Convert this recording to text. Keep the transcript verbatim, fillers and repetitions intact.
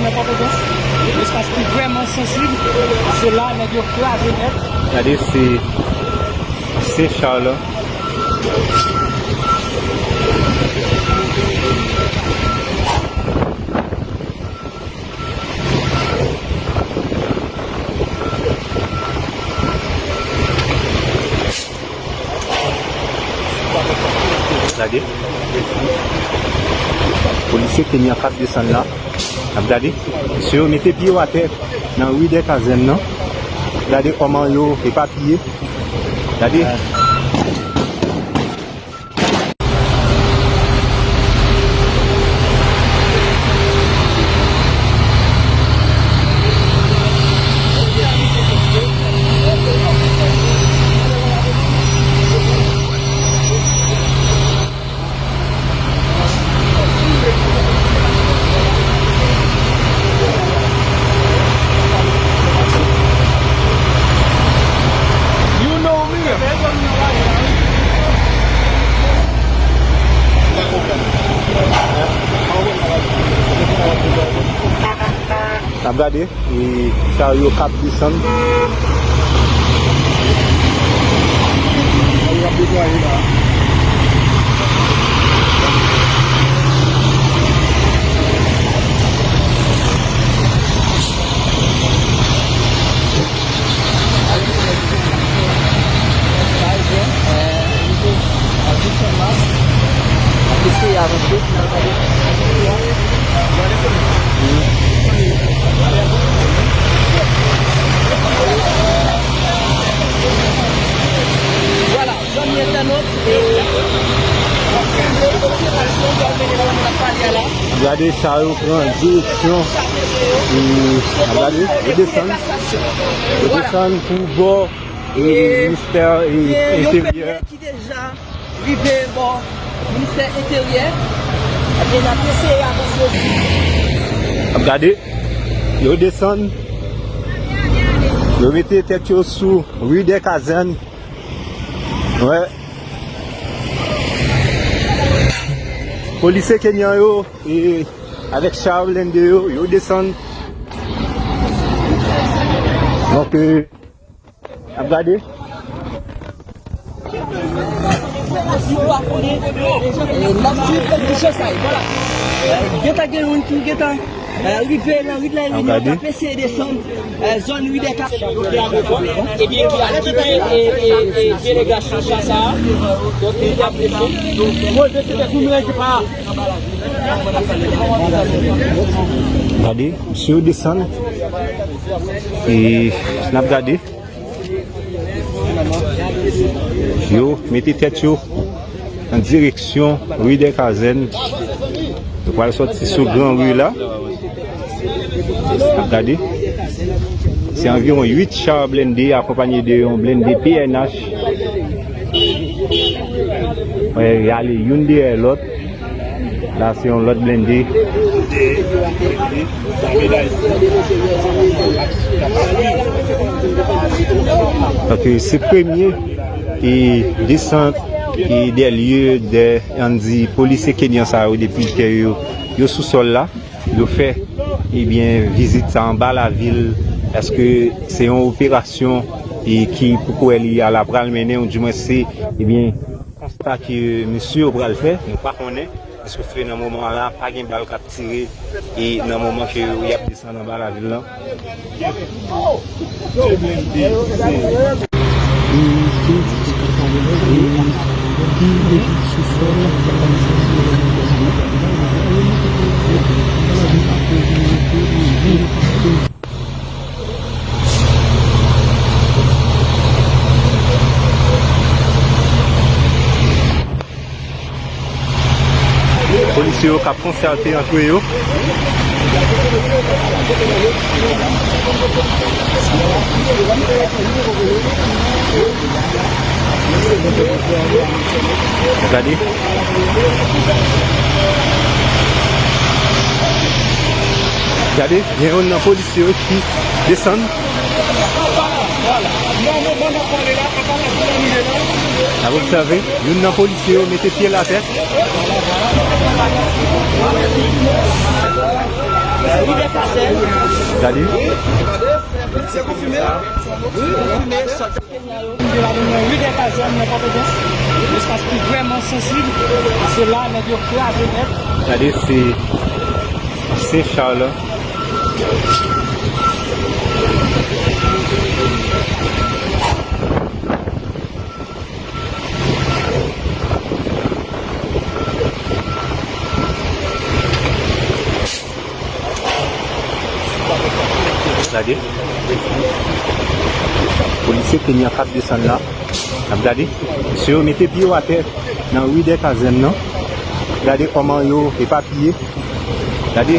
vin nan Pòtoprens, espas ki vrèman sansib, se la nèg yo kraze nèt. Gade, se, se Charles. Gade. Polisye ke ni anfas desann la. N ap gade. Mesye yo mete pye yo atè nan ri dè kazèn nan. Gade kòman yo epapiye. Gade. Gade, e, chari yo k ap desann. Chari yo ap deplwaye la. Vwala, zanmi entènot, e, operasyon Dòlmenera n ap pale a la. Gade sa yo pran direksyon. E, gade, yo desann. Yo desann pou bò, e, ministè, e, enteryè. Ki deja rive bò ministè enteryè. Ebyen, n ap eseye avanse. Ap gade, yo desann, yo mete tèt yo sou Rue des Casernes. Wè. Polisye kenyan yo, e, avèk cha blende yo, yo desann. Donk, e, ap gade. Gentan gen youn ki gentan, eh, rive nan ri de la Réunion, k ap eseye desann, eh, zòn Ri dè Ka. Ebyen, wi, ale kite, eh, eh, eh, delegasyon sa a. Donk, li ap desann. Gade, misye yo desann. E n ap gade. Yo mete tèt yo nan direksyon Rue des Casernes. Yo pral sòti sou Gran Ri la. Ap gade. Se anviwon uit cha blende akonpanye de yon blende P N H. Wè, y ale youn dèyè lòt. La, se yon lòt blende. Donk, se premye, e, desant, e, dè lye dè, ann di, polisye kenyan sa yo depi ke yo, yo sou sòl la, yo fè, ebyen, vizit sa anba lavil, paske se yon operasyon, e, ki, pou kwè li a la pral mennen, ou dimwen se, ebyen, konsta ke mesye yo pral fè, nou pa konnen. Paske nan moman la, pa gen bal k ap tire, e nan moman ke y ap desann anba lavil lan. Polisye yo k ap konsète antre yo. Gade. Gade, gen youn nan polisye yo ki desann. N ap obsève, youn nan polisye yo mete pye l atè. Gade. Nan ri dè Kazèn nan Pòtoprens, espas ki vrèman sansib, se la nèg yo kraze nèt. Gade, se ansyen cha la. Gade. Polisye kenyan k ap desann la. N ap gade. Mesye yo mete pye yo atè nan ri dè Kazèn nan. Gade kòman yo epapiye. Gade.